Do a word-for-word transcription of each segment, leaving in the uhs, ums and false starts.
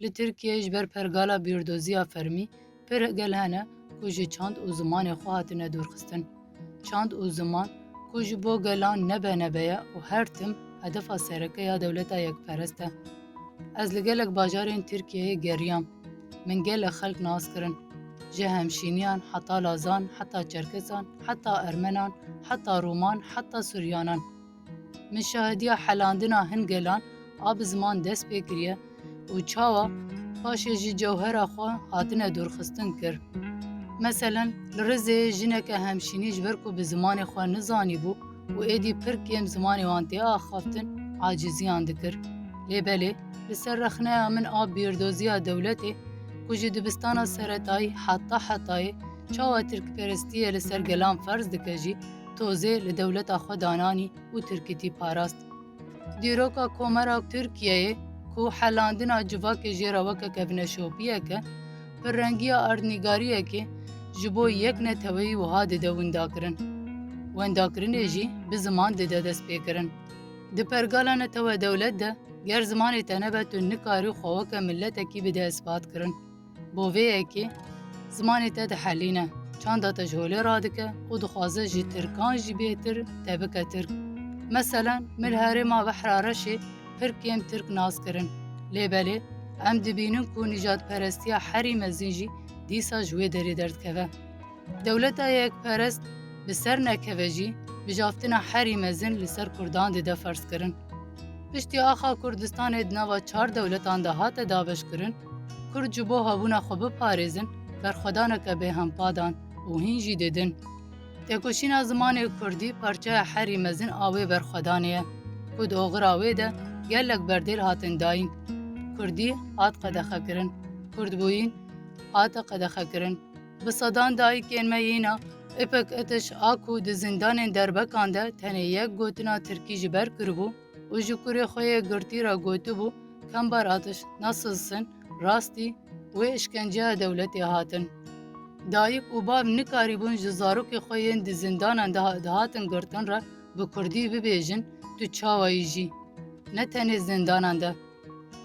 Li Tirkiyeyê ji ber pergala bîrdoziya fermî pir gel hene ku ji çand û zimanê xwe hatine dûrxistin. Çand û ziman ku ji bo gelan nebe nebe ye û her tim hedefa sereke ya dewleta yekperest e. Ez li gelek bajarên Tirkiyeyê geriyam. Min gelek xelk nas kirin. Ji hemşîniyan heta lazan, heta çerkesan, heta ermenan, heta rûman, heta suryanan. Min şahidiya helandina hin gelan a bi ziman dest pê kiriye û çawa paşê ji cewhera xwe hatine dûrxistin kir. Meselen, li Rizê jineke hemşînî ji ber ku bi zimanê xwe nizanîbû û êdî pir kêm zimanê wan tê axaftin, aciziyan dikir. Lê belê, li ser rexneya min a bîrdoziya dewletê ku ji dibistana seretayî heta hetayê çawa tirkperestiyê li ser gelan ferz dike jî, tozê li dewleta xwe dananî û tirkîtî parast. Dîroka Komara Tirkiyeyê ku helandina civakê jê re weke kevneşopiyek e, pirrengiya erdnîgariyekê ji bo yek neteweyî wiha dide windakirin. Wendakirinê jî bi ziman dide destpêkirin. Di pergala netewe dewlet de ger zimanê te nebe tu nikarî xwe weke miletekî bide isbatkirin. Bo vê yekê zimanê te dihelîne, çanda te ji holê radike û dixwaze ji tirkan jî bêhtir te bike tirk. Meselen, min li herêma Behra Reşê pir kêm tirk nas kirin. Lê belê, em dibînin ku nîjadperestiya herî mezin jî dîsa ji wê derê derdikeve. Dewleta yekperest bi ser nekeve jî, bijaftina herî mezin li ser kurdan dide ferzkirin. Piştî axa Kurdistanê di nava çar dewletan de hate dabeşkirin, kurd ji bo hebûna xwe biparêzin, berxwedaneke bêhempa dan û hîn jî didin. Têkoşîna zimanê kurdî parçeya herî mezin a wê berxwedanê ye, ku di oxira wê de gelek berdêl hatin dayîn. Kurdî hat qedexekirin, kurdbûyîn hate qedexekirin. Bi sedan dayikên me yîna Îpek Itiş a ku di zindanên derbekan de tenê yek gotina tirkî ji ber kiribû û ji kurê xwe yê girtî re gotibû, Kamber Atiş, nasılsın? Rastî wê îşkenceya dewletê hatin. Dayik û bav nikarîbûn ji zarokê xwe yên di zindanan de dihatin girtin re bi kurdî bibêjin, tu çawa yî jî. Ne tenê zindanan de.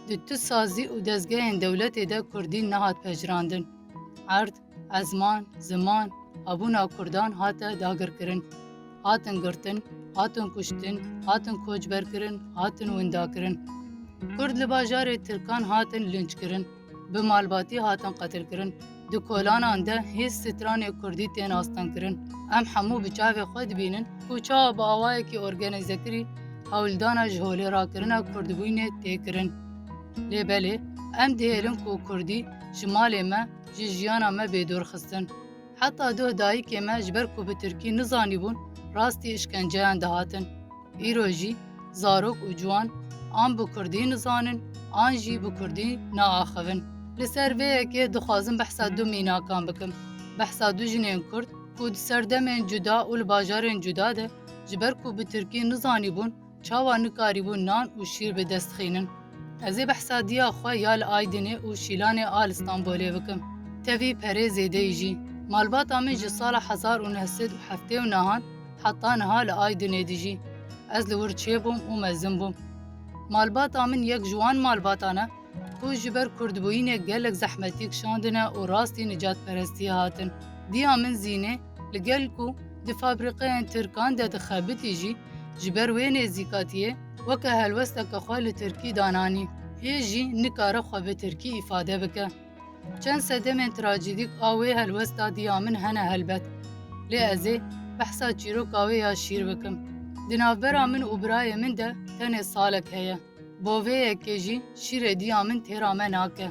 Di tu sazî û dezgehên dewletê de kurdî nehat pejirandin. Erd, ezman, ziman, hebûna kurdan hate dagirkirin. Hatin girtin, hatin kuştin, hatin koçberkirin, hatin windakirin. Kurd li bajarê tirkan hatin linçkirin, bi malbatî hatin qetilkirin. Di kolanan de hêz stranê kurdî tên astengkirin. Em hemû bi çavê xwe dibînin ku çawa bi awayekî organîzekirî hewldana ji holê rakirina kurdbûyînê tê kirin. Lê belê, em dihêlin ku kurdî ji malê me, ji jiyana me bê dûr xistin. Heta doh dayikê me ji ber ku bi tirkî nizanîbûn, rastî îşkenceyan dihatin. Îro jî zarok û ciwan an bi kurdî nizanin, an jî bi kurdî naaxivin. Li ser vê yekê dixwazim behsa du mînakan bikim. Behsa du jinên kurd ku di serdemên cuda û li bajarên cuda de ji ber ku bi tirkî nizanîbûn, çawa nikarîbûn nan û şîr bi dest xînin. Ez ê behsa diya xwe ya li Aydinê û Şîlanê a li Stenbolê bikim. Tevî perê zêdeyî jî. Malbata min ji sala hezar û neh sed û heftê û nehan heta niha li Aydinê dijî. Ez li wir çêbûm û mezin bûm. Malbata min yek ji wan malbatan e ku ji ber kurdbûyînê gelek zehmetî kişandine û rastî nijadperestiyê hatin. Diya min Zînê li gel ku di fabrîqeyên tirkan de dixebitî jî, ji ber wê nêzîkatiyê weke helwesteke xwe li tirkî dananî. Hê jî nikare xwe bi tirkî îfade bike. Çend sedemên trajîdîk a wê helwesta diya min hene helbet. Lê ez ê behsa çîroka wê ya şîr bikim. Di navbera min û birayê min de tenê salek heye. Bo vê yekê jî şîrê diya min têra me nake.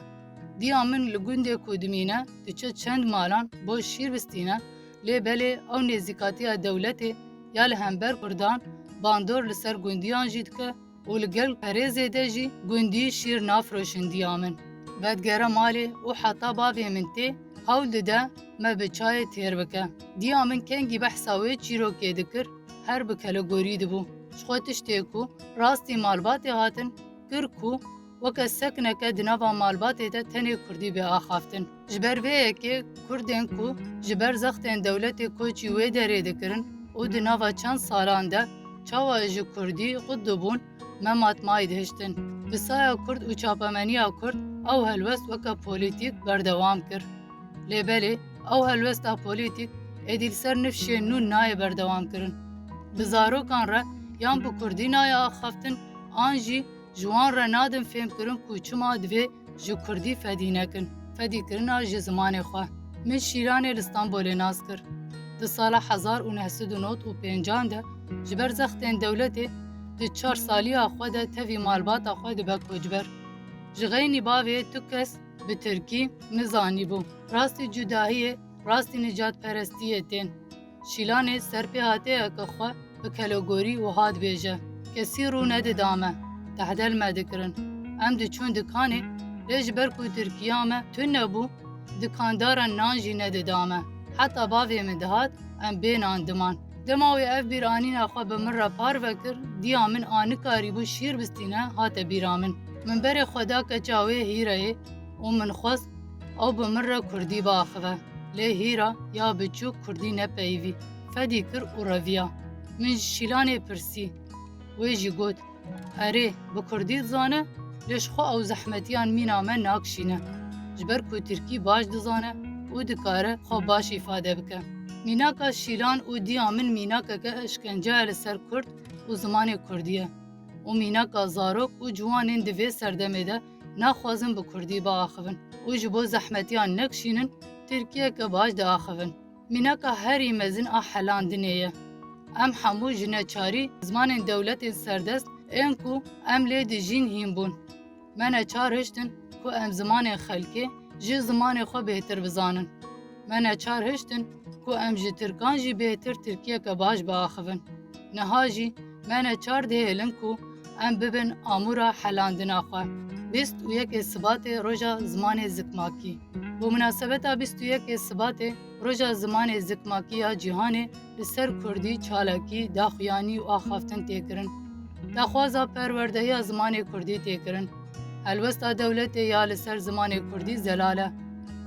Diya min li gundê ku dimîne, diçe çend malan bo şîr bistîne, lê belê ew nêzîkatiya dewletê ya li hember kurdan bandor li ser gundiyan jî dike û li gel perê zêde jî gundî şîr nafroşin diya min. Vedigere malê û heta bavê min tê, hewl dide me bi çayê têr bike. Diya min kengî behsa wê çîrokê dikir, her bi kelegorî dibû. Ji xwe tiştê ku rastî malbatê hatin, kir ku weke sekneke di nava malbatê de tenê kurdî bê axaftin. Ji ber vê yekê kurdên ku ji ber zextên dewletê koçî wê derê dikirin û di nava çend salan de çawa ji kurdî qut dibûn, Memat Mayî dihiştin. Bi saya Kurd û çapemeniya Kurd ew helwest weke polîtîk berdewam kir. Lê belê ew helwesta polîtîk êdî li ser nifşên nû nayê berdewam kirin. Bi zarokan re yan bi Kurdî nayê axaftin an jî ji wan re nadin fêhmkirin ku çima divê ji Kurdî fedî nekin, fedîkirina ji zimanê xwe. Min Şîlanê li Stenbolê nas kir. Di sala hezar û neh sed û nod û pêncan de ji ber zextên dewletê di çar saliya xwe de tevî malbata xwe dibe koçber. Ji xeynî bavê tu kes bi tirkî nizanîbû. Rastî cudahiyê, rastî nijadperestiyê tên. Şîlanê serpêhateyeke xwe bi kelegorî wiha dibêje, kesî rû nedida me, tehdel me dikirin. Em diçûn dikanê, lê ji ber ku tirkiya me tune bû, dikandaran nan jî nedida me. Heta bavê min dihat, em bê nan diman. Dema wê ev bîranîna xwe bi min re parve kir, diya min a nikarîbû şîr bistîne hate bîra min. Min berê xwe da keça wê Hîreyê û min xwest ew bi min re Kurdî biaxive. Lê Hîra ya biçûk Kurdî nepeyivî, fedî kir û reviya. Min ji Şîlanê pirsî. Wê jî got, erê, bi Kurdî dizane, lê ji xwe ew zehmetiyan mîna me nakişîne. Ji ber ku Tirkî baş dizane û dikare xwe baş îfade bike. Mînaka Şîlan û diya min mînakeke eşkence ye li ser Kurd û zimanê Kurdî ye. Û mînaka zarok û ciwanên di vê serdemê de naxwazin bi Kurdî biaxivin û ji bo zehmetiyan nekişînin, Tirkiyeke baş diaxivin. Mînaka herî mezin a helandinê ye. Em hemû ji neçarî zimanên dewletên serdest ên ku em lê dijîn hîn bûn. Me neçar hiştin ku em zimanên xelkê ji zimanê xwe bêhtir bizanin. Me neçar hiştin ku em ji tirkan jî bêhtir tirkiyeke baş biaxivin. Niha jî me neçar dihêlin ku em bibin amûra helandina xwe. Bîst û yekê Sibatê roja zimanê zikmakî. Bi munasebeta bîst û yekê Sibatê, roja zimanê zikmakî ya cîhanê, li ser Kurdî çalakî, daxuyanî û axaftin tê kirin. Daxwaza perwerdehiya zimanê Kurdî tê kirin. Helwesta dewletê ya li ser zimanê Kurdî zelal e.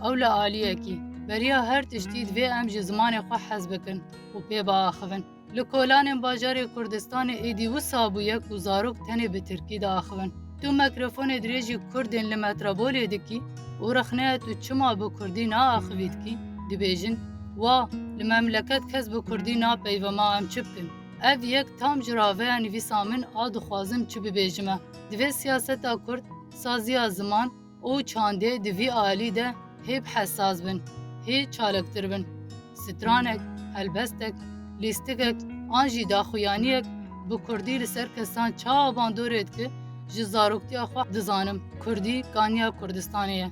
Ew li aliyekî. Beriya her tiştî divê em ji zimanê xwe hez bikin û pê biaxivin. Li kolanên bajarê Kurdistanê êdî wisa bûye ku zarok tenê bi tirkî diaxivin. Tu mikrofonê dirêjî Kurdên li metropolê dikî û rexneya tu çima bi Kurdî naaxivî dikî, dibêjin, wa, li memleket kes bi Kurdî napeyive, ma em çi bikin? Ev yek tam ji raveya nivîsa min a dixwazim çi bibêjime. Divê siyaseta Kurd, saziya ziman û çandê di vî alî de hê bi hesas bin, hê çalaktir bin. Stranek, helbestek, lîstikek an jî daxuyaniyek bi Kurdî li ser kesan çawa bandorê dike, ji zaroktiya xwe dizanim Kurdî kaniya Kurdistanê ye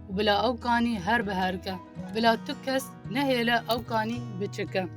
û bila ew kanî her bi her ke. Bila tu kes nehêle ew kanî biçike.